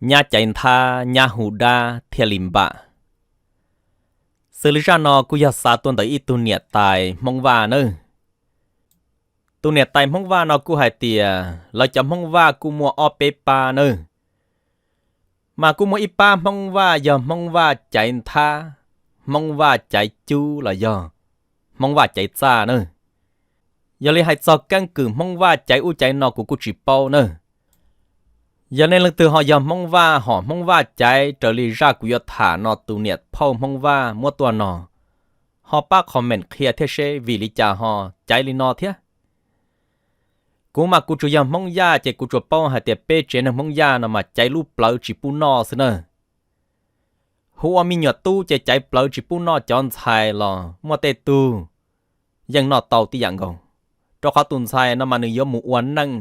nyab caiv nthab nyab hu dab thiaj li npam. Xws li zaj no kuj yog xav tuaj ntawm ib tug niam tais Hmoob Vaj nawb. Tus niam tais Hmoob Vaj no kuj hais tias lawv cov Hmoob Vaj kuj muaj ob peb pab nawb. Mas kuj muaj ib pab Hmoob Vaj yog Hmoob Vaj caiv nthab, Hmoob Vaj caiv cub los yog Hmoob Vaj caiv txaj nawb. Yog li hais txog keeb kwm Hmoob Vaj caiv ub caiv no kuv kuj tsis paub nawb. Yog nej leej twg ho yog Hmoob Vaj hom Hmoob Vaj caiv raws li zaj kuv yuav tham no tus niam phauj Hmoob Vaj muab tuaj no, ho pab comment qhia thiab seb vim li cas ho caiv li no thiab. Kuv mas kuv tsuas yog Hmoob Yaj ces kuv tsuas paub hais tias peb tsev neeg Hmoob Yaj no mas caiv lub plawv tsis pub noj xwb na. Hu ua me nyuam tub ces caiv plawv tsis pub noj, cov ntxhais los muaj tej tug yeej noj tau tib yam nkaus, rau qhov tus ntxhais no mas nws yuav mus ua neej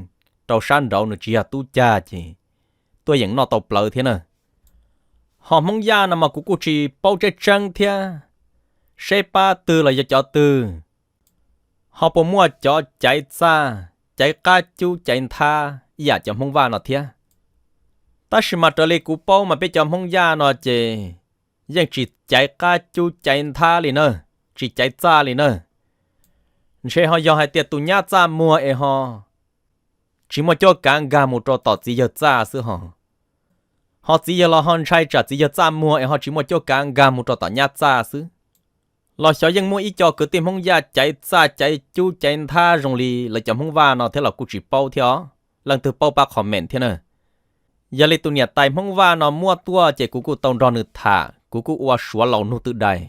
rau sab nraud, nws tsis yog tub cag ces tuaj yeem noj tau plawv thiab na. Ho Hmoob Yaj no mas kuv kuj tsis paub tseeb tseeb thiab, seb pab twg los yog cov twg, ho puas muaj cov caiv txaj, caiv qab cub caiv nthab ib yam cov Hmoob Vaj no thiab. Tab sis mas raws li kuv paub mas peb cov Hmoob Yaj no ces yeej tsis caiv qab cub caiv nthab li na, tsis caiv txaj li na. Ntshe ho yog hais tias tus nyab txaj muag es ho tsis muaj cuab kav nkag mus rau tom txiv yawg txaj xwb ho. Ho txiv yawg los ho ntshai tsam txiv yawg txaj muag es ho tsis muaj cuab kav nkag mus rau tom nyab txaj xwb. Los xyov yeej muaj ib co kwv tij Hmoob Yaj caiv txaj caiv cub caiv nthab zoo li lawv cov Hmoob Vaj no thiab los kuj tsis paub thiab os. Leej twg paub pab comment thiab na. Yog li tus niam tais Hmoob Vaj no muab tuaj ces kuv kuj tau nrog nws tham, kuv kuj ua suav laus nug twb dais.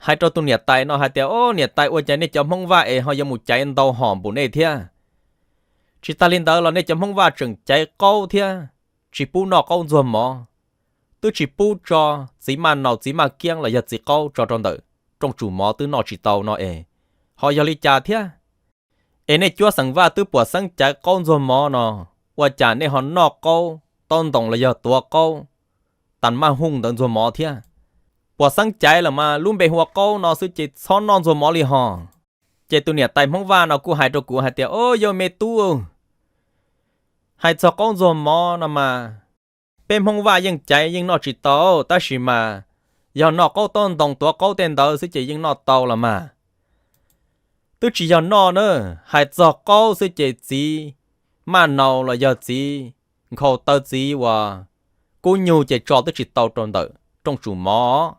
Hais rau tus niam tais no hais tias, o niam tais, ua cas nej cov Hmoob Vaj es ho yuav mus caiv ntau hom npaum nej thiab? Tsis tas li ntawd los nej cov Hmoob Vaj tseem caiv qaub thiab, tsis pub noj qaub ntxuag mov, twb tsis pub tso txiv maj naus txiv maj kiab los yog txiv qaub tso rau ntawm rooj tsum mov twb noj tsis tau no es, ho yog li cas thiab? Es nej cuab xeem Vaj twb puas xeeb caiv qaub ntxuag mov no, ua cas nej ho noj qaub taub ntoos los yog tuav qaub tas maj huj ntawd ntxuag mov thiab? Puas xeeb caiv los mas lub npe hu ua qaub no xwb ces txhob noj ntxuag mov li ho. Ces tus niam tais Hmoob Vaj no kuj hais rau kuv hais tias, o yog me tub, hais txog qaub ntxuag mov no mas peb Hmoob Vaj yeej caiv yeej noj tsis tau, tab sis mas yog noj qaub taub ntoos tuav qaub tej ntawd xwb ces yeej noj tau los mas. Twb tsis yog noj na, hais txog qaub xwb ces txiv maj naus los yog txiv nkhaus taw txiv uas kub nyug ces tso twb tsis tau rau ntawm rooj tsum mov.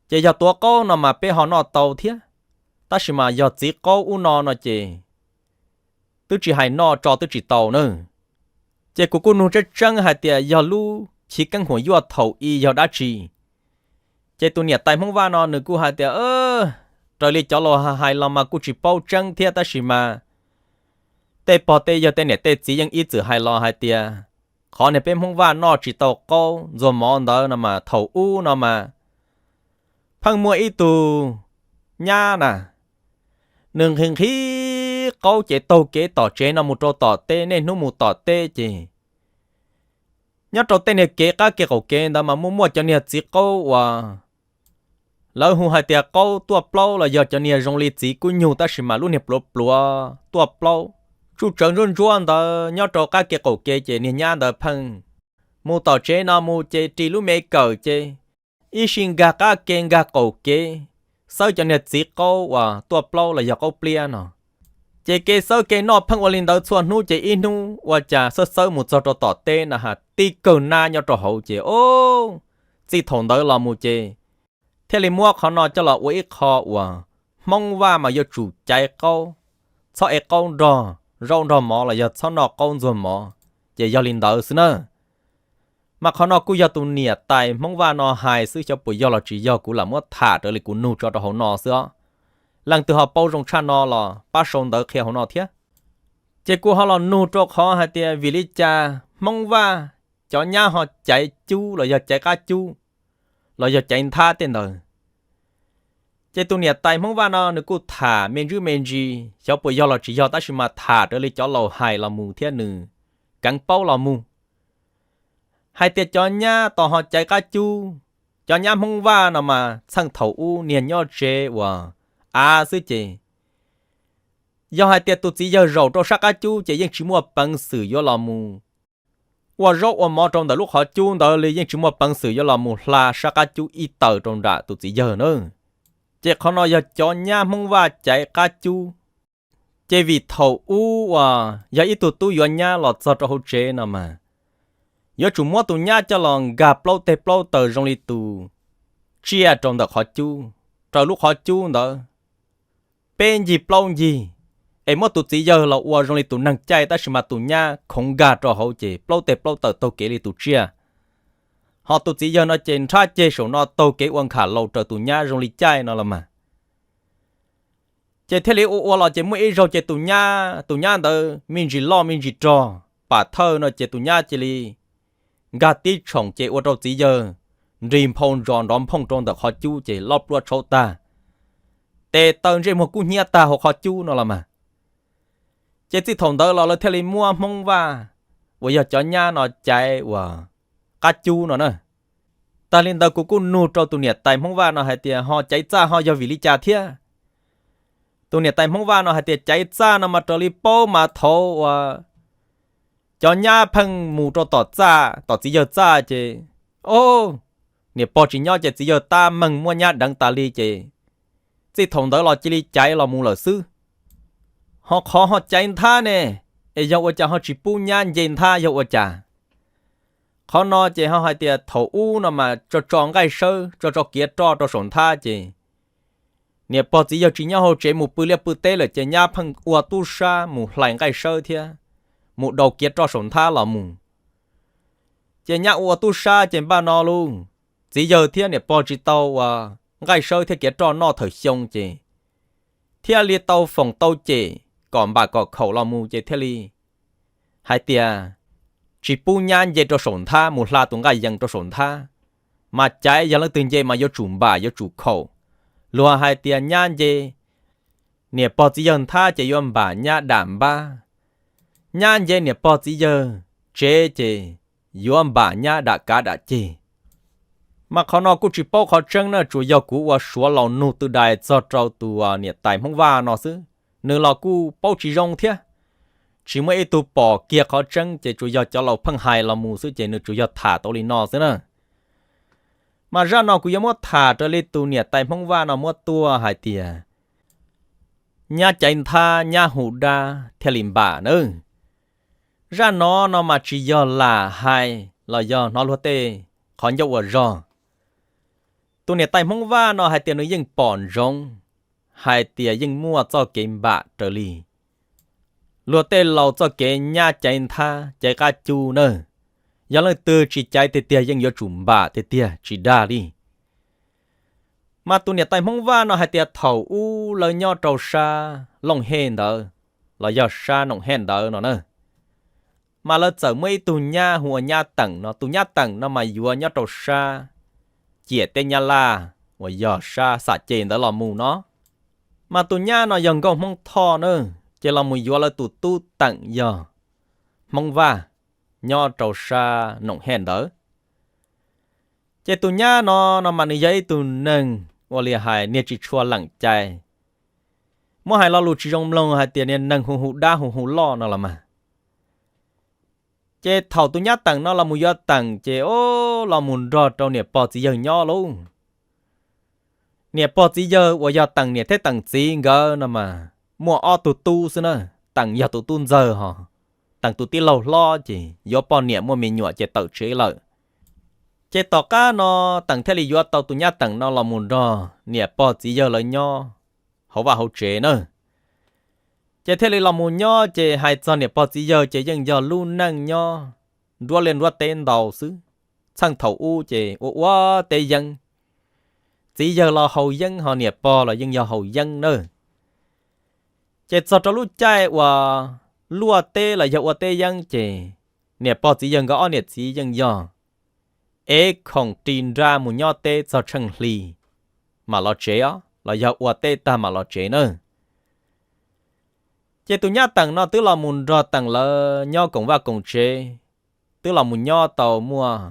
Ces yog tuav qaub no mas peb ho noj tau thiab, tab sis mas yog txiv qaub ub no no ces twb tsis hais noj tso twb tsis tau na. Ces kuv kuj nug tseeb tseeb hais tias yog lub chiv keeb huam yuaj thaum i yog dab tsi. Ces tus niam tais Hmoob Vaj no nws kuj hais tias, raws li cov laus hais los mas kuj tsis paub tseeb thiab, tab sis mas tej pog tej yawg tej niam tej txiv yeej ib txwm hais los hais tias qhov niag peb Hmoob Vaj noj tsis tau qaub ntxuag mov ntawd no mas thaum ub no mas pheej muaj ib tug nyab na, nws nqhis nqhis qaub ces taug kev tom tsev no mus rau tom teb, niaj hnub mus tom teb ces nyob rau tej niag kev qab kev qaum kev ntawd mas muaj muaj cov niag txiv qaub uas lawv hu hais tias qaub tuaj plaub los yog cov niag zoo li txiv kub nyug tab sis mas lub niag pluav pluav tuaj plaub tsuj tsawv ntsuab ntsuab ntawd nyob rau qab kev qaum kev ces niag nyab ntawd pheej mus tom tsev no mus ces ris lub me kawm ces ib sij nkag qab kev nkag qaum kev xawb cov niag txiv qaub uas tuaj plaub los yog qaub pliab no. Ces kev xawb kev noj pheej ua li ntawd txhua hnub ces ib hnub ua cas xawb xawb mus txog rau tom teb na has tib kawg nab nyob rau hauv ces o, txij thaum ntawd los mus ces thiaj li muab qhov no coj los ua ib qho uas Hmoob Vaj mas yuav tsum caiv qaub, txhob ev qaub nrog zaub nrog mov los yog txhob noj qaub ntxuag mov, ces yog li ntawd xwb na. Mas qhov no kuj yog tus niam tais Hmoob Vaj no hais xwb, xyov puas yog los tsis yog kuv lam muab tham raws li kuv nug tso rau hauv no xwb os. Leej twg ho paub zoo tshaj no los pab sau ntawv qhia hauv no thiab. Ces kuv ho los nug rau qhov hais tias vim li cas Hmoob Vaj cov nyab ho caiv cub los yog caiv qab cub los yog caiv nthab tej ntawd. Ces tus niam tais Hmoob Vaj no nws kuj tham me ntsis me ntsis, xyov puas yog los tsis yog tab sis mas tham raws li cov laus hais los mus thiab nws keev paub los mus hais tias cov nyab tos ho caiv qab cub, cov nyab Hmoob Vaj no mas txheej thaum ub niag nyob tsev uas av xwb ces yog hais tias tus txiv yawg zaum rau sab qab cub ces yeej tsis muaj peev xwm yuav los mus ua zaub ua mov rau ntawm lub qhov cub ntawd li yeej tsis muaj peev xwm yuav los mus hla sab qab cub ib taws rau nram tus txiv yawg na. Ces qhov no yog cov nyab Hmoob Vaj caiv qab cub. Ces vim thaum ub uas yog ib tug tub yuav nyab los txog rau hauv tsev no mas, yuav tsum muab tus nyab coj los nkag plaub teg plaub taws zoo li tus tsiaj rau ntawm qhov cub, raws lub qhov cub ntawd peb ncig plaub ncig, es muab tus txiv yawg los ua zoo li tus neeg caij, tab sis mas tus nyab khoov nkag rau hauv ces plaub teg plaub taws taug kev li tus tsiaj. Ho tus txiv yawg no ces nrhab ceg saum no taug kev ua nkham laus raws tus nyab zoo li caij no los mas. Ces thiaj li ua ua los ces muaj ib zaug ces tus nyab, tus nyab ntawd me ntsis loj me ntsis rog, pam thawj no ces tus nyab cia li nkag tib tshoom ces ua rau txiv yawg nrig nphau ntsos nrov nphooj rau ntawm qhov cub ces loj pluab tshauv tag, tes taw ntsej muag kub hnyiab tag hauv qhov cub no los mas. Ces txij thaum ntawd los lawv thiaj li muab Hmoob Vaj uas yog cov nyab no caiv uas qab cub no na. Tag li ntawd kuv kuj nug rau tus niam tais Hmoob Vaj no hais tias ho caiv txaj ho yog vim li cas thiab? Tus niam tais Hmoob Vaj no hais tias caiv txaj no mas raws li paub mas thaum uas cov nyab pheej mus rau tom txaj, tom txiv yawg txaj ces, o, niam pog tsis nyob ces txiv yawg tab meeg muab nyab deev tas li ces txij thaum ntawd los cia li caiv los mus lawm xwb. Ho qhov ho caiv nthab ne, es yog ua cas ho tsis pub nyab nce nthab yog ua cas? Qhov no ces ho hais tias thaum ub no mas tso tso nqaij sawb, tso tso kiav roj rau saum nthab ces niam pog txiv yawg tsis nyob hauv tsev mus pw liaj pw teb lawm ces nyab pheej ua tub sab mus hlais nqaij sawb thiab mus daus kiav roj saum nthab los mus. Ces nyab ua ua tub sab ces npaj no lauj, txiv yawg thiab niam pog tsis tau ua nqaij sawb thiab kiav roj noj thawm xyoo ces thiaj li tau foom tau cem kom npam kom khaum los mus ces thiaj li hais tias tsis pub nyab nce rau saum nthab mus hla tus nqaij yees rau saum nthab, mas caiv yog leej twg nce mas yuav tsum npam yuav tsum khaum. Luag hais tias nyab nce niam pog txiv yawg nthab ces yuav npam nyab dam npab, nyab nce niam pog txiv yawg tsev ces yuav npam nyab dam kav dam ceg. Mas qhov no kuj tsis paub qhov tseeb na, tsuas yog kuv ua suav laus nug twb dais txog rau tus niam tais Hmoob Vaj no xwb, nws los kuj paub tsis zoo thiab. Tsis muaj ib tug pom kiag qhov tseeb ces tsuas yog cov laus pheej hais los mus xwb ces nws tsuas yog tham tau li no xwb na. Mas zaj no kuv yuav muab tham raws li tus niam tais Hmoob Vaj no muab tuaj hais tias nyab caiv nthab nyab hu dab thiaj li npam na. Zaj no no mas tsis yog lam hais los yog hnov luag tej qhov ncauj ua zog. Tus niam tais Hmoob Vaj no hais tias nws yeej pom ntsoov hais tias yeej muaj txoj kev npam raws li luag tej laus txoj kev nyab caiv nthab caiv qab cub na. Yog leej twg tsis caiv tiag tiag yeej yuav tsum npam tiag tiag tsis dag li. Mas tus niam tais Hmoob Vaj no hais tias thaum ub lawv nyob rau sab Looj Hej ntawd los yog sab Noom Hej ntawd no na, mas lawv txawm muaj ib tug nyab hu ua nyab Teem no. Tus nyab Teem no mas yuav nyob rau sab ciam teb Nyab Laj uas yog sab Xam Ces ntawd los mus no. Mas tus nyab no yog nkauj Hmoob Thoj na, ces los mus yuav lawv tus tub Teem yog Hmoob Vaj nyob rau sab Noom Hej ntawd. Ces tus nyab no no mas nws yog ib tug neeg ua li hais niag tsis tshua leem cai, muab hais lo lus tsis zoo mloog hais tias niag neeg hu hu dab hu hu loj no los mas. Ces thaum tus nyab Teem no los mus yuav Teem ces o, los mus nrog rau niam pog txiv yawg nyob lauj. Niam pog txiv yawg uas yog Teem niam thiab Teem txiv nkawd no mas muaj ob tug tub xwb na. Teem yog tus tub ntxawg ho Teem tus tij laug hlob ces yuav poj niam muaj me nyuam ces tawm tsev lawm. Ces tom qab no Teem thiaj li yuav tau tus nyab Teem no los mus nrog niam pog txiv yawg lawv nyob hauv vaj hauv tsev na. Ces thiaj li los mus nyob ces hais txog niam pog txiv yawg ces yeej yog lub neej nyob nruab liaj nruab teb ntau xwb. Txheej thaum ub ces ua ua teb yeeb, txiv yawg los haus yeeb ho niam pog los yeej yog haus yeeb na. Ces txog rau lub caij uas luaj teb los yog ua teb yeeb ces niam pog txiv yawg nkawd ob niam txiv yeej yog ev khoom ris nra mus nyob teb txog tsheej hli mam los tsev os, los yog ua teb tag mam los tsev na. Ces tus nyab Teem no twb los mus nrog Teem lawv nyob koom vaj koom tsev, twb los mus nyob tau muaj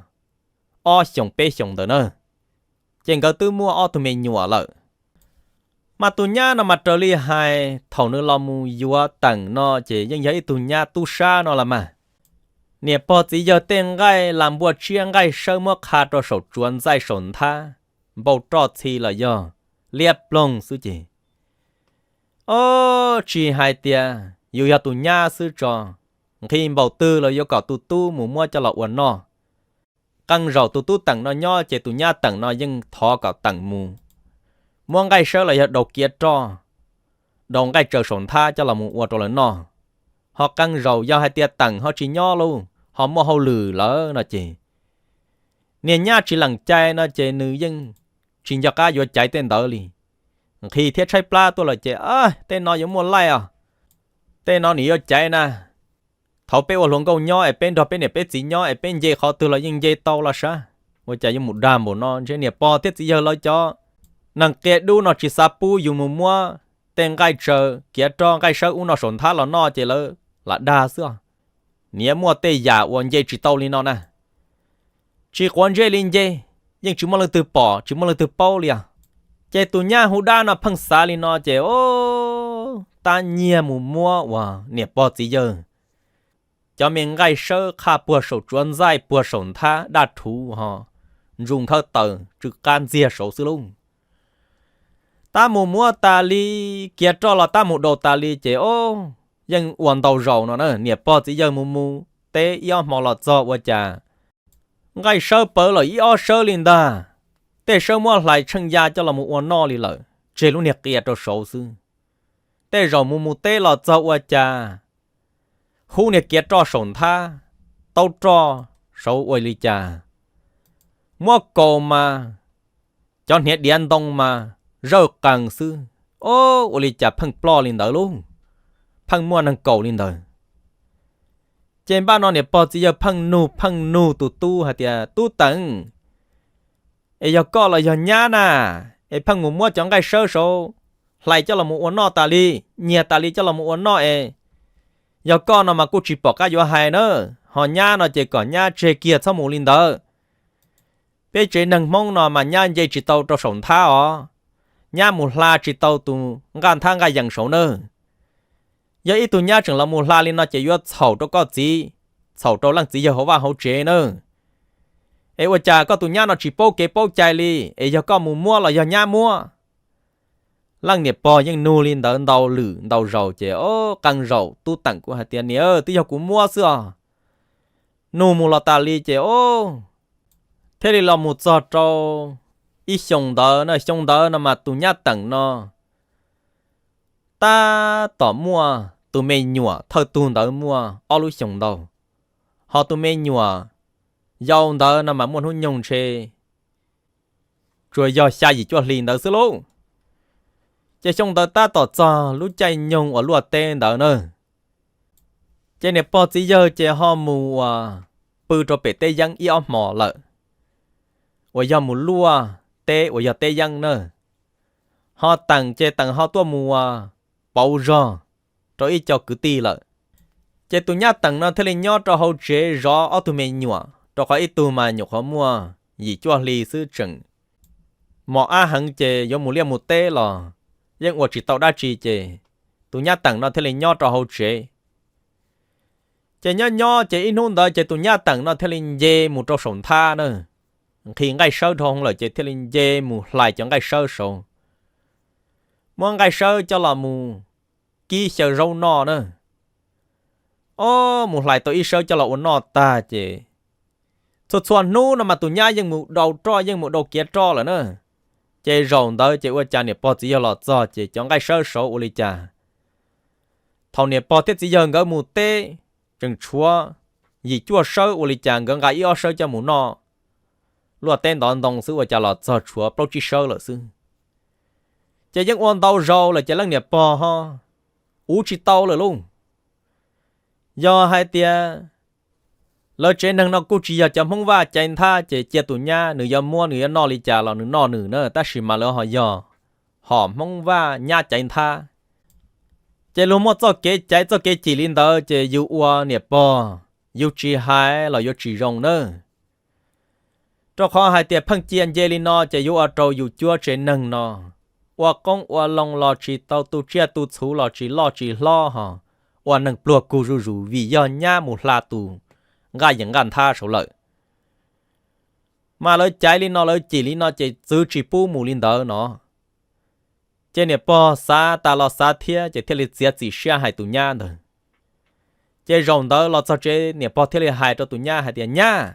ob xyoos peb xyoos ntawd na. Ces nkawd twb muaj ob tug me nyuam lawm. Mas tus nyab no mas raws li hais thaum nws los mus yuav Teem no ces yeej yog ib tug nyab tub sab no los mas. niam pog txiv yawg tej nqaij las npua tsiab nqaij sawb muab qha rau saum tsuav ntxaij saum nthab, npau roj txhi los yog liab ploog xwb ces, o, tsis hais tias yus yog tus nyab xwb tso, nqhis npaum twg los yuav kom tus tub mus muab coj los ua noj. Qee zaum tus tub teem no nyob ces tus nyab teem no yeej thov kom teem mus muab nqaij sawb los yog daus kiav roj, daus nqaij tsaws saum nthab coj los mus ua rau lawv noj. Ho qee zaum yog hais tias teem ho tsis nyob lauj, ho muaj hauj lwm lawm no ces, niag nyab tsis lees cai no ces nws yeej tsis nco qab yuav caiv tej ntawd li. Nqhis thiab tshaib plab tuaj lawm ces, tej no yuav muaj laij os, tej no nws yuav caiv na. Thaum peb ua hluas nkauj nyob es peb nrog peb niam peb txiv nyob es peb nce qhov twg los yeej nce tau los sav, ua cas yuav mus dag npaum no. Ntshe niam pog thiab txiv yawg lawv cov neeg qia dub no tsis xav pub yus mus muab tej nqaij tsaws kiav roj nqaij sawb ub no saum nthab los noj ces lawv lam dag xwb os. Niam muaj tej yam uas nce tsis tau li no na, tsis quav ntsej li nce, yeej tsis muaj leej twg pom tsis muaj leej twg paub li os. Ces tus nyab hu dab no pheej xav li no ces, o, tab nyiag mus muab uas niam pog txiv yawg cov me nqaij sawb qha puag saum tsuav ntxaij puag saum nthab daj rhuv ho ntsuj nkhawb taws tsw qab ntxiag saud xwb lauj. Tab mus muab tas li, kiav roj los tab mus daus tas li ces, o, yeej ua ntau zaus no na, niam pog txiv yawg mus mus teb ib ob hmo los txog ua cas nqaij sawb pawv lawm ib ob sawb li ntag. Tej sawb muab hlais tsheej ya coj los mus ua noj li lawm, tseg lub niag qia rau saud xwb. Tej zaum mus mus teb los txog ua cas hub niag kiav roj saum nthab, taub roj saud ua li cas, muab kaus mas cov hniav diav ntoo mas zawj qees xwb. O, ua li cas pheej ploj li ntawd lauj, pheej muaj neeg kaus li ntawd. Ces npaj no niam pog txiv yawg pheej nug pheej nug tus tub hais tias, tub teem, es yog koj los yog nyab na, es pheej mus muab cov nqaij sawb saud hlais coj los mus ua noj tas li, nyiag tas li coj los mus ua noj es, yog koj no mas kuj tsis pom qab yuav hais na, ho nyab no ces kom nyab tseg kiag txhob mus li ntawd. Peb tsev neeg Hmoob no mas nyab nce tsis tau rau saum nthab os, nyab mus hla tsis tau tus nqaj nthab nqaj yees saud na. Yog ib tug nyab tseem los mus hla li no ces yuav txhaum rau koj txiv, txhaum rau leej txiv yawg hauv vaj hauv tsev na. Es ua cas koj tus nyab no tsis paub kev paub cai li, es yog koj mus muab los yog nyab muab? Leej niam pog yeej nug li ntawd ntau lwm ntau zaus ces, o, qee zaus tub teem kuj hais tias, niam, twb yog kuv muab xwb os. Nug mus los tas li ces, o, thiaj li los mus txog rau ib xyoo ntawd na, xyoo ntawd no mas tus nyab teem no tab tom muaj tus me nyuam thawj tug ntawd muaj ob lub xyoos ntau, ho tus me nyuam yau ntawd no mas muaj hnub nyoog ntshe tsuas yog xya yim cuaj hli ntawd xwb lauj. Ces xyoo ntawd tab tom txog lub caij nyoog uas luaj teb ntawd na, ces niam pog txiv yawg ces ho mus uas pw rau pem teb yeeb ib ob hmos lawm, uas yog mus luaj teb uas yog teb yeeb na. Ho teem ces teem ho tuaj mus uas pauv zog rau ib co kwv tij lawm. Ces tus nyab teem no thiaj li nyob rau hauv tsev zov ob tug me nyuam, rau qhov ib tug mas nyuam qhuav muaj yim cuaj hli xwb tseem mos ab heev ces yuav mus liaj mus teb los yeej ua tsis tau dab tsi ces tus nyab teem no thiaj li nyob rau hauv tsev. Ces nyob nyob ces ib hnub ntawd ces tus nyab teem no thiaj li nce mus rau saum nthab na, nqhis nqaij sawb dhau hwv lawm ces thiaj li nce mus hlais cov nqaij sawb saud, muab nqaij sawb coj los mus kib xyaw zaub noj na. Ob, mus hlais tau ib sawb coj los ua noj tag ces txhua txhua hnub no mas tus nyab yeej mus daus roj yeej mus daus kiav roj lawm na. Ces zaum ntawd ces ua cas niam pog txiv yawg los txog ces cov nqaij sawb saud ua li cas, thaum niam pog thiab txiv yawg nkawd mus teb tseem tshuav yim cuaj sawb, ua li cas nkawd nqa ib ob sawb coj mus noj luaj teb ntov ntoo xwb, ua cas los txog tshuav plaub tsib sawb lawm xwb. Ces yeej ua ntau zaus lawm ces leej niam pog ho uv tsis tau lawm lauj. Yog hais tias lawv tsev neeg no kuj tsis yog cov Hmoob Vaj caiv nthab ces cia tus nyab nws yuav muab nws yuav noj li cas los nws noj nws na, tab sis mas lawv ho yog hom Hmoob Vaj nyab caiv nthab. Ces luag muaj txoj kev caiv txoj kev cim li ntawd ces yus ua niam pog yus tsis hais los yuav tsis zoo nawb. Rau qhov hais tias pheej cia nce li no ces yuav ua rau yus cuab tsev neeg no ua qoob ua loo los tsis tau, tu tsiaj tu txhuv los tsis loj tsis hlob, ho ua neeg pluag kug zuj zus vim yog nyab mus hla tus nqaj yees nqaj nthab saud lawm. Mas lawv caiv li no lawv cim li no ces txwv tsis pub mus li ntawd no. Ces niam pog xav tas los xav thiab ces thiaj li txiav txim siab hais tus nyab ntawd. Ces zaum ntawd los txog tsev niam pog thiaj li hais rau tus nyab hais tias, Nyab,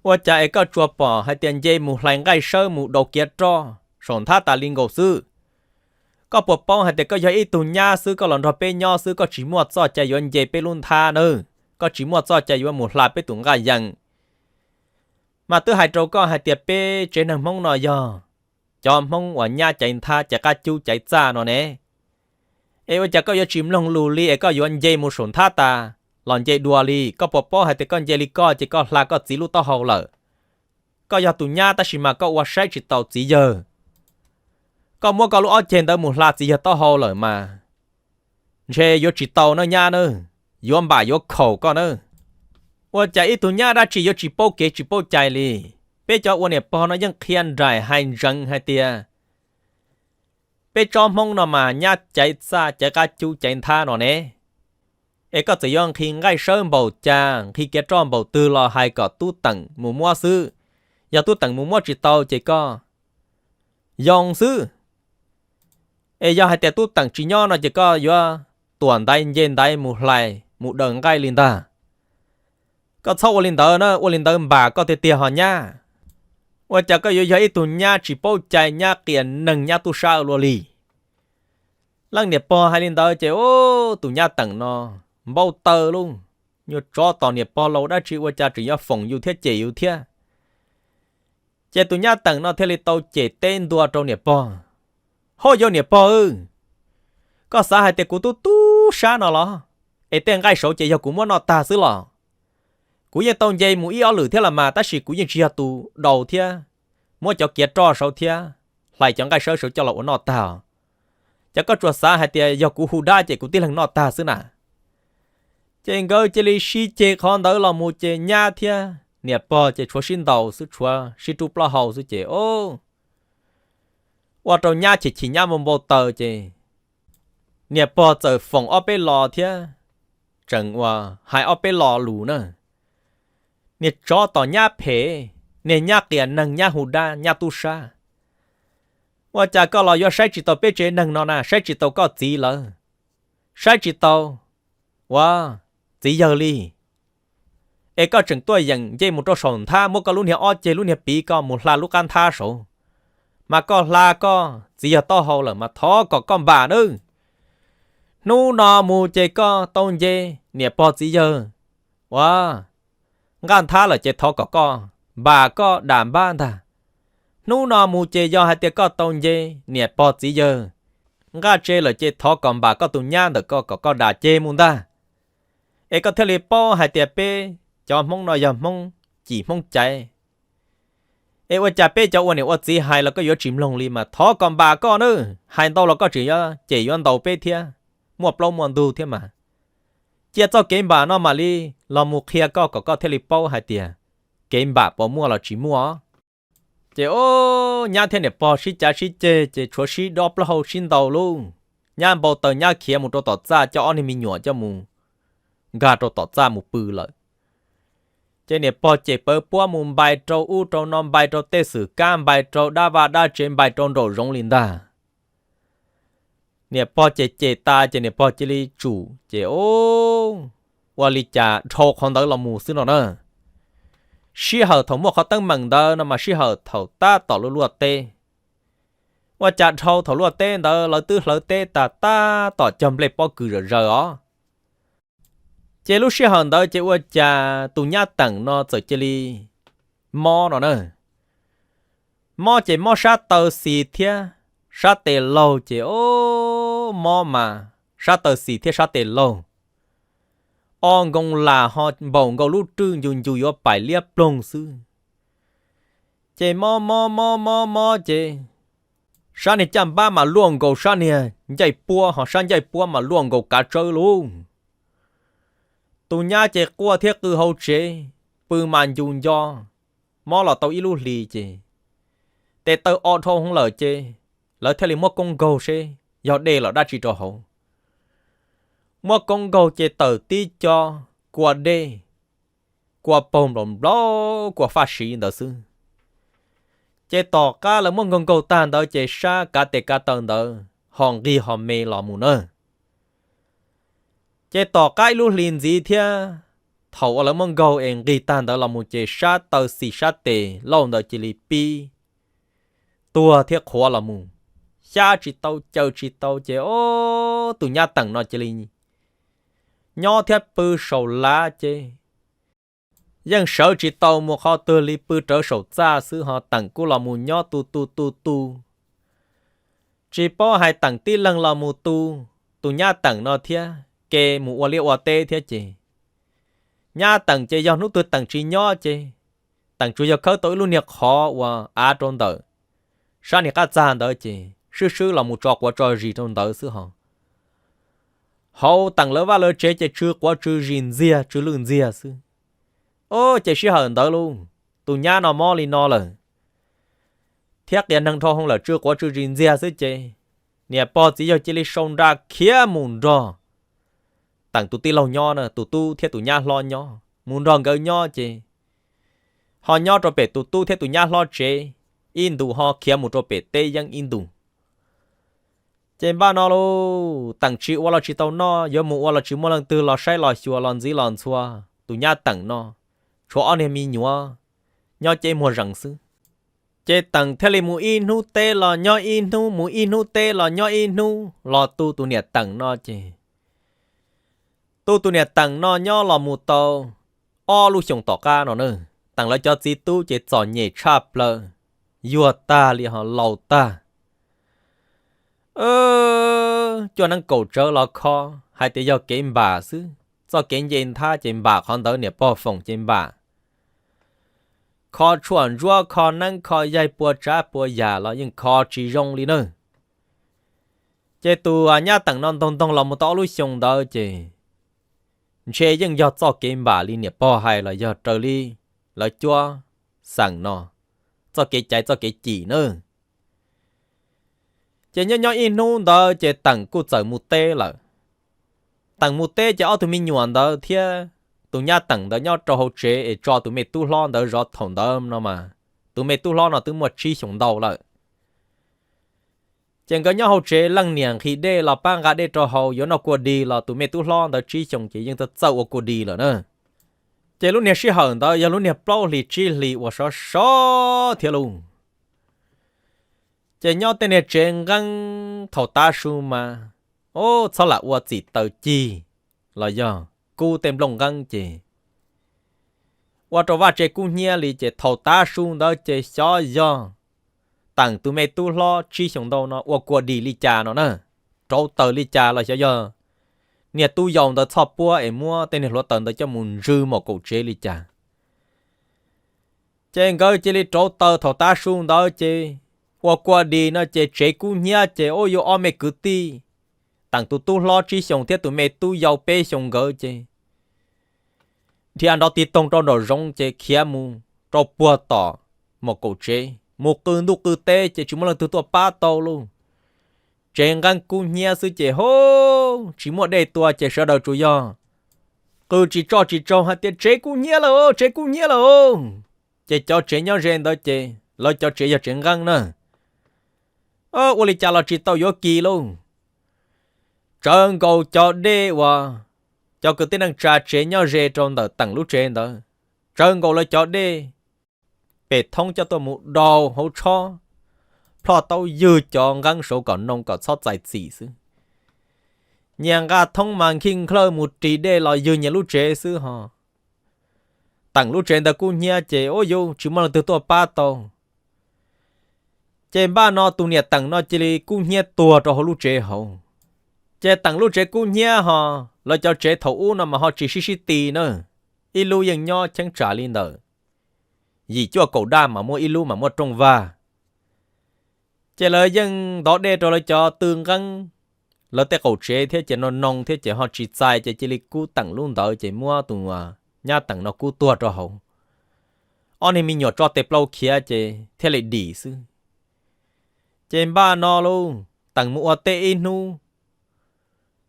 ua cas es koj tsuas pom hais tias nce mus hlais nqaij sawb mus daus kiav roj saum nthab tas li nkaus xwb? Koj puas paub hais tias koj yog ib tug nyab xwb, koj los nrog peb nyob xwb, koj tsis muaj txoj cai yuav nce peb lub nthab nawb, koj tsis muaj txoj cai yuav mus hla peb tus nqaj yees. Mas twb hais rau koj hais tias peb tsev neeg Hmoob no yog cov Hmoob uas nyab caiv nthab caiv qab cub caiv txaj no ne. Es ua cas koj yuav tsis mloog lus li es koj yuav nce mus saum nthab tas los nce dua li? Koj puas paub hais tias koj nce li koj ces koj hla koj txiv lub taub hau lawm? Koj yog tus nyab tab sis mas koj ua saib tsis taus txiv yawg. Koj muab koj lub ob ceg ntawd mus hla txiv yawg taub hau lawm mas ntshe yuav tsis tau nawb nyab nawb, yuav npam yuav khaum koj nawb. Ua cas ib tug nyab dab tsi yuav tsis paub kev tsis paub cai li? Peb cov ua niam pog no yeej qhia nraim hais ntseev hais tias peb tsob Hmoob no mas nyab caiv txaj caiv qab cub caiv nthab no ne. Es koj txawm yuav nqhis nqaij sawb npaum cas, nqhis kiav roj npaum twg los hais kom tub teem mus muab xwb. Yog tub teem mus muab tsis tau ces koj yoo xwb. Es yog hais tias tub teem tsis nyob no ces koj yuav tuam ntaiv nce ntaiv mus hlais mus daws nqaij li ntag. Koj txhob ua li ntawd na, ua li ntawd npam koj tiag tiag ho nyab. Ua cas koj yuav yog ib tug nyab tsis paub cai, nyab qias neeg nyab tub sab luaj li? Leej niam pog hais li ntawd ces tus nyab teem no npau taws lauj, nyuag tsov tom niam pog laus dab tsi ua cas tseem yuav foom yus thiab cem yus thiab. Ces tus nyab teem no thiaj li tau cem teb ntua rau niam pog. Ho yog niam pog, koj xav hais tias kuv tub tub sab no los? Es tej nqaij saud ces yog kuv muab noj tag xwb los? Kuv yeej tau nce mus ib ob lwm thiab los mas, tab sis kuv yeej tsis yog tus daus thiab muab cov kiav roj saud thiab hlais cov nqaij sawb saud coj los ua noj tag. Ces koj tsuas xav hais tias yog kuv hu dab ces kuv tib leeg noj tag xwb na. Ces nkawd cia li sib ceg qhov ntawd los mus ces nyab thiab niam pog ces tshuav sib ntaus xwb, tshuav sib rub plaub hau xwb ces ua rau nyab chim chim nyab npau npau taws ces niam pog txawm foom ob peb lo thiab tseem uas hais ob peb lo lus na. Niag tsov tom nyab phem, niag nyab qias neeg nyab hu dab nyab tub sab. Ua cas koj los yuav saib tsis taus peb tsev neeg no na, saib tsis taus koj txiv lawv, saib tsis taus ua txiv yawg li? Es koj tseem tuaj yeem nce mus rau saum nthab muab koj lub niag ob ceg lub niag piv koj mus hla lub qab nthab saud, mas koj hla koj txiv yawg taub hau lawm mas thov kom koj npam nawb. Hnub no mus ces koj tau nce niam pog txiv yawg ua nqaj nthab lawm ces thov kom koj npam koj dam npab ntag. Hnub no mus ces yog hais tias koj tau nce niam pog txiv yawg nqaj tse lawm ces thov kom npam koj tus nyab ntawm koj kom koj dam ceg mus ntag. Es koj thiaj li paub hais tias peb cov Hmoob no yog Hmoob cim Hmoob caiv. Es ua cas peb cov ua niam ua txiv hais los koj yuav tsis mloog li mas thov kom npam koj nawb. Hais ntau los koj tseem yuav cem yuav ntaus peb thiab, muaj plaub muaj ntug thiab mas. Cia txoj kev npam no mam li los mus qhia koj kom koj thiaj li paub hais tias kev npam puas muaj los tsis muaj. Ces o, nyab thiab niam pog sib cav sib ceg ces tshuav sib dob plaub hau sib ntaus lauj. Nyab npau taws nyab khiav mus rau tom txaj coj ob niag me nyuam coj mus nkag rau tom txaj mus pw lawm. Ces niam pog ces pawv puab mus npais rau ub rau no, npais rau tej xwm kab, npais rau dab vaj dab tsev, npais rau nraum zoov li ntag. Niam pog ces cem tas ces niam pog cia li tsum ces o, ua li cas dhau qhov ntawd los mus xwb no na. Sij hawm thaum muaj qhov teeb meem ntawd no mas sij hawm thaum tab tom luaj luaj teb. Ua cas dhau thaum luaj teb ntawd lawv twb hlawv teb tas tab tom cog nplej pob kws zawm zaws os. Ces lub sij hawm ntawd ces ua cas tus nyab teem no txawm cia li mob no na. Mob ces mob sab taw xis thiab sab tes laug ces o, mob mas sab taw xis thiab sab tes laug o nkoos las ho npaum nkaus lub rwj ncus ncus yuav pais liab ploog xwb. Ces mob mob mob mob mob ces sab niag caj npab mas luaj nkaus sab niag ncaij puab ho sab ncaij puab mas luaj nkaus kav tsawb lauj. Tus nyab ces quaj thiab qw hauv tsev, pw mas ncus nco, mob los tau ib lub hlis ces tes taw o dhau hwv lawm ces lawv thiaj li muab koob nkaug seb yog dej los dab tsi rau hauv. Muab koob nkaug ces tawm tib co kua dej, kua paug nplaum nplaum kua faj siv ntawd xwb. Ces tom qab lawv muab nkaug nkaug tag ntawd ces sab kav tes kav taw ntawd ho nqig ho me los mus na. Ces tom qab ib lub hlis ntxiv thiab, thaum uas lawv muab nkaug es nqig tag ntawd los mus ces sab taw xis sab tes lauj ntawd cia li pib tuag thiab qhuav los mus, xyab tsis tau caws tsis tau ces o, tus nyab teem no cia li nyob thiab pw saum lav ces yeej sawv tsis tau mus qhov twg li, pw rawv saum txaj xwb ho teem kuj los mus nyob tu tu tu tu. Tsis paub hais teem tib leeg los mus tu tus nyab teem no thiab ke mus ua liaj ua teb thiab ces nyab teem ces yog hnub twg teem tsis nyob ces teem tsuas yog khawb tau ib lub niag qhov uas av rau ntawm sab niag qab txag ntawd ces swb swb los mus tso quav tso zis rau ntawd xwb ho. Hauv teem lawv vaj lawv tsev ces tsw quav tsw zis ntxiag tsw lwj ntxiag xwb. O, ces sij hawm ntawd lauj, tus nyab no mob li no lawm thiab qias neeg dhau hwv lawm tsw quav tsw zis ntxiag xwb ces niam pog txiv yawg cia li sau nra khiav mus nrog teem tus tij laug nyob na, tus tub thiab tus nyab hlob nyob, mus nrog nkawd nyob ces ho nyob rau pem tus tub thiab tus nyab hlob tsev, ib ntus ho khiav mus rau pem teb yeeb ib ntus. Ces npaj no lauj, teem tsis ua los tsis tau noj, yuav mus ua los tsis muaj leej twg los saib los xyuas los ntxiv los ntxhua tus nyab teem no, tshuav ob niag me nyuam nyob ceb muag zees xwb. Ces teem thiaj li mus ib hnub teb los nyob ib hnub, mus ib hnub teb los nyob ib hnub los tu tus niam teem no ces tu tus niam teem no nyob los mus tau ob lub xyoos tom qab no na, teem lawv cov txiv tub ces txom nyem tshaj plaws, yuag tag li ho laus tag. Cuaj neeb kaum tsawv los kho, hais tias yog kev npam xwb, txoj kev nce nthab ces npam qhov ntawd niam pog foom ces npam. Kho tshuaj ntsuab kho neeb kho yaig pua tsav pua yam los yeej kho tsis zoo li na. Ces tus nyab teem no ntoog ntoog los mus tau ob lub xyoo ntawd ces ntshe yeej yog txoj kev npam li niam pog hais los yog raws li lawv cuab xeem no txoj kev caiv txoj kev cim na. Ces nyob nyob ib hnub ntawd ces teem kuj txawm mus teb lawm. Teem mus teb ces ob tug me nyuam ntawd thiab tus nyab teem ntawd nyob rau hauv tsev es tso tus me tub hlob ntawd zov. Thaum ntawd no mas tus me tub hlob no twb muaj tsib xyoos ntau lawm. Ces nkawd nyob hauv tsev, leej niam nqhis dej los pab nqa dej rau haus, yuav noj kua dig los tus me tub hlob ntawd tsib xyoos ces yeej txawj txawj ua kua dig lawm na. Ces lub niag sij hawm ntawd yog lub niag plaub hlis tsib hlis uas sov sov thiab lauj. Ces nyob tej niag tsev nqeeb thaum tav su mas, o, txhob lam ua txim taws cig los yog kub tej nplooj nqeeb ces ua rau vaj tse kub hnyiab li. Ces thaum tav su ntawd ces xyov yog teem tus me tub hlob tsib xyoos ntau no ua kua dig li cas no na, rauv taws li cas los xyov yog niag tub yau ntawd txhoj puab es muab tej niag hluav taws ntawd coj mus ntsw maum kaum tsev li cas. Ces nkawd cia li rauv taws thaum tav su ntawd ces ua kua dig no ces tsev kub hnyiab ces ua yuav ob me kwv tij, teem tus tub hlob tsib xyoos thiab tus me tub yau peb xyoos nkawd ces dhia nrov tig toog rau nraum zoov ces khiav mus rau puag tom maum kaum tsev, mus qw ntuj qw teb ces tsis muaj leej twg tuaj pab tau lauj. Tsev nqeeb kub hnyiab xwb ces ho tsis muaj dej tua ces sawv daws tsuas yog qw tsis tso tsis tsaug hais tias tsev kub hnyiab lawm, tsev kub hnyiab lawm. Ces cov tsev nyob ze ntawd ces lawv cov tsev yog tsev nqeeb na, ua li cas los tsis tau yuav kis lauj. Tsawv nkaus cov dej uas cov kwv tij neej tsa tsev nyob ze rau ntawm teem lub tsev ntawd, tsawv nkaus lawv cov dej pem thoob coj tuaj mus daus hauv tshob, plhoj tau ywg cov nqeeb saud kom noo kom txhob txais txim xwb. Nyias nqa thoob mas nkig nklawj mus ris dej los ywg nyias lub tsev xwb ho. Teem lub tsev ntawd kub hnyiab ces ua yuav tsis muaj leej twg tuaj pab tau. Ces npaj no tus niam teem no cia li kub hnyiab tuag rau hauv lub tsev hauv. Ces teem lub tsev kub hnyiab ho, lawv cov tsev thaum ub no mas ho tsis sib sib ti na, ib lub yeej nyob cheeb tsam li ntawm yim cuaj kaum daj mas muaj ib lub mas muaj rooj vag. Ces lawv yeej ntov dej rau lawv cov tw nqeeb, lawv tej qaum tsev thiab ces no noo thiab ces ho tsis txais ces cia li kub teem lub ntawd ces muab tus nyab teem no kub tuag rau hauv. Ob niag me nyuam tso tes plaub khiav ces thiaj li dim xwb. Ces npaj no lauj, teem mus ua teb ib hnub,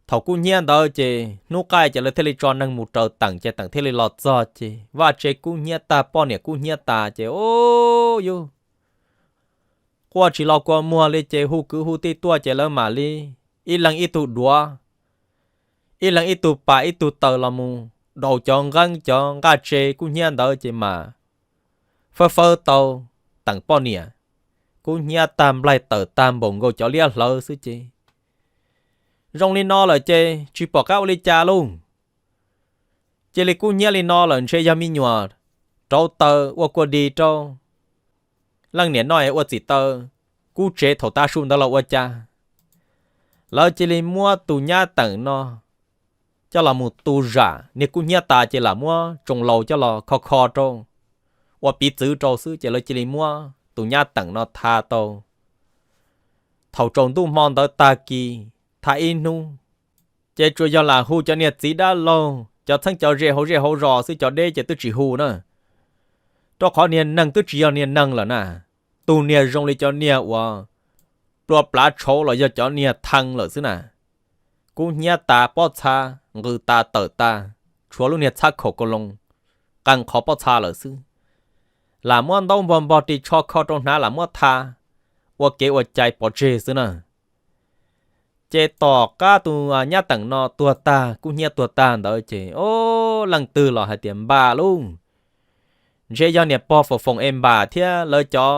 Thaum kub hnyiab ntawd ces hnub qaij ces lawv thiaj li tso neeg mus raws Teem, ces Teem thiaj li los txog ces vaj tse kub hnyiab tag, poj niam kub hnyiab tas ces o, yus quaj tsis los kua muag li ces hu kwv hu tij tuaj ces lawv mam li ib leeg ib tug duav, ib leeg ib tug pas ib tug taws los mus daus cov nqeeb cov nqaj tse kub hnyiab ntawd ces mas fawb fawb tau Teem poj niam kub hnyiab tag, nplaig tawm tag npaum nkaus cov liab hlawv xwb ces zoo li no lawm ces tsis pom qab ua li cas lauj. Cia li kub hnyiab li no lawm ntshe yog me nyuam rauv taws ua kua di rau leej niam noj ua txim taw kub tsev thaum tav su ntawd los ua cas. Lawv cia li muab tus nyab Teem no coj los mus tu zam, niag kub hnyiab tas ces lam muab tsoo laus coj los kho kho rau, ua piv txwv rau xwb ces lawv cia li muab tus nyab Teem no tha tau. Thaum tsaus ntuj hmo ntawd tag kis tha ib hnub, ces tsuas yog lam hu cov niag txiv dab laug, cov txheeb cov ze hauv zej hauv zos xwb, cov deb ces twb tsis hu na. Rau qhov niag neeg twb tsis yog niag neeg lawm na, tus niag zoo li cov niag uas plua plav tshauv los yog cov niag thee lawm xwb na. Kub hnyiab tas pob txha nqws tas tawm tas, tshuav lub niag txhab khaum kaus loos qee qhov pob txha lawm xwb. Lam muab ntaub npog npog ris tsho kho rau hnav lam muab tha ua kev ua cai pov tseg xwb na. Ces tom qab tus nyab Teem no tuag tag, kub hnyiab tuag tag ntawd ces o, leej twg los hais tias npam lauj. Ntshe yog niam pog Foom Foom es npam thiab lawv cov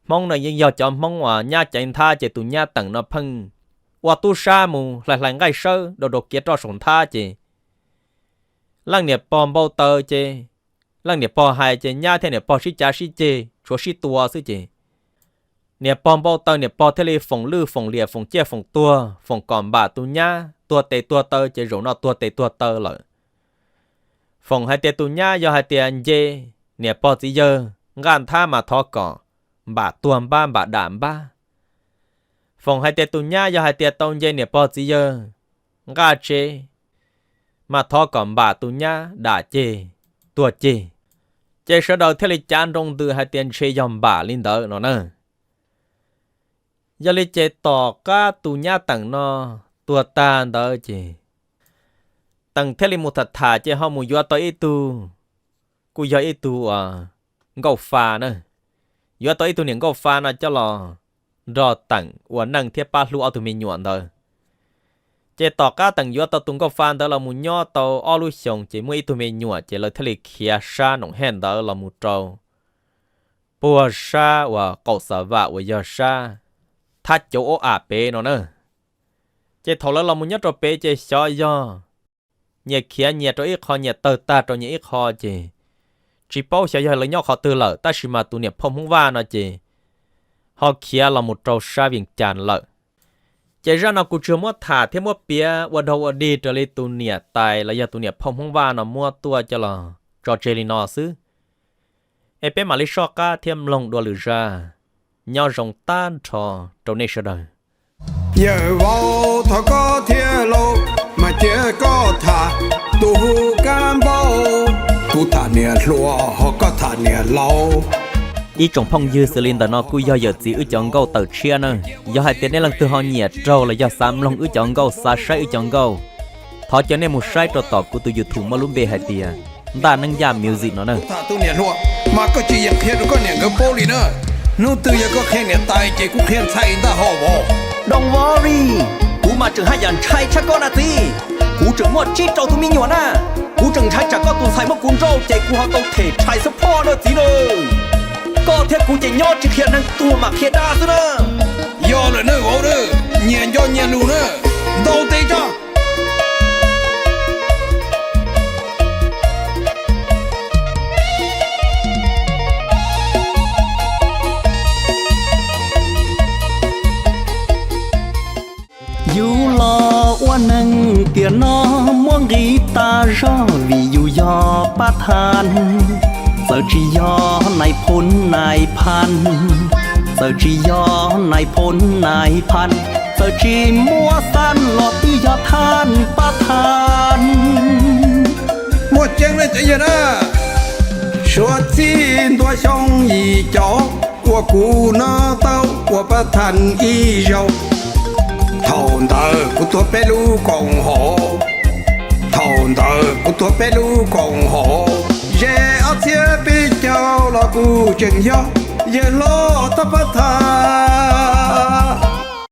Hmoob no yeej yog cov Hmoob uas nyab caiv nthab ces tus nyab Teem no pheej ua tub sab mus hlais hlais nqaij sawb rau rau kiav roj saum nthab ces leej niam pog npau taws ces leej niam pog hais ces nyab thiab niam pog sib cav sib ceg tshuav sib tua xwb ces niam pog npau taws niam pog thiaj li foom lwj foom liam foom ciaj foom tuag foom kom npam tus nyab tuag tes tuag taw ces zaum no tuag tes tuag taw lawm. Foom hais tias tus nyab yog hais tias nce niam pog txiv yawg nqaj nthab mas thov kom npam tuag npab npam dam npab. Foom hais tias tus nyab yog hais tias tau nce niam pog txiv yawg nqaj tsev mas thov kom npam tus nyab dam ceg tuag ceg. Ces sawv daws thiaj li cav nroo ntws hais tias ntshe yog npam li ntawd no na. Yog li ces tom qab tus nyab Teem no tuag tag ntawd ces Teem thiaj li mus tham tham ces ho mus yuav tau ib tug, kuj yog ib tug uas nkauj fa na, yuav tau ib tug niam nkauj fa no coj los nrog Teem ua neej thiab pab hlub ob tug me nyuam ntawd. Ces tom qab Teem yuav tau tus nkauj fa ntawd los mus nyob tau ob lub xyoos ces muaj ib tug me nyuam ces lawv thiaj li khiav sab Noom Hej ntawd los mus rau puag sab uas qaum Xav Vam uas yog sab thab cauv ub am pem no na. Ces thaum lawv los mus nyob rau pem ces xyov yog nyias khiav nyias rau ib qho, nyias tawg tag rau nyias ib qho ces tsis paub xyov yog lawv nyob qhov twg lawm, tab sis mas tus niam phauj Hmoob Vaj no ces ho khiav los mus rau sab Vias Cas lawm. Ces zaj no kuv tsuas muab tham thiab muab piav ua dog ua dig raws li tus niam tais los yog tus niam phauj Hmoob Vaj no muab tuaj coj los tso tseg li no xwb. Es peb mam li soj qab thiab mloog dua lwm zaj. Nyob zoo tag nrho rau nej sawv daws. Yawm vauv, thov koj thiab lauj, mas cia koj tham tus hu kab npauj, kuv tham niam hluas ho koj tham niam laus. Ib tsoom phooj ywg, xws li ntawm no kuj yog yawm txiv wb cov nkauj tawm tshiab na. Yog hais tias nej leej twg ho nyiam raug los yog xav mloog wb cov nkauj, xav saib wb cov nkauj, thov caw nej mus saib rau tom kuv tus YouTube muaj lub npe hais tias Ntaj Neeb Yaj Music no na. Tham tus niam hluas, mas koj tsis yeem qhia rau koj niam nkawd paub li na. Hnub twg yog koj qhia niam tais ces kuv qhia ntxhais ntaj ho vauv. Don't worry, kuv mas tseem haj yam ntshai tshaj koj na txiv. Kuv tseem muaj tsib rau tus me nyuam na. Kuv tseem ntshai tsam koj tus ntxhais muab kuv nrauj ces kuv ho tau them child support no txiv na. Koj thiab kuv ces nyob tsis qhia neeg, tuag mam qhia dab xwb na. Yog lawm na vauv na, nyias nco nyias lus na. Ntaus tes tso. Yus los ua neeg tiam no muaj nqis tas zog vim yus yog pab thas. Txawm tsis yog nais phoo nais phas, txawm tsis yog nais phoo nais phas, txawm tsis muaj xas los twb yog thas pab thas. Muaj tseeb na cov yawg na, suav txij ntua xyoo yim caum uas kuv noj tau ua pab thas ib zaug. Thaum ntawd kuv tuag peb lub koom haum, thaum ntawd kuv tuag peb lub koom haum, ze ob txhiab peb caug los kuv tseem yog yawg hlob Thoj Pab Tha.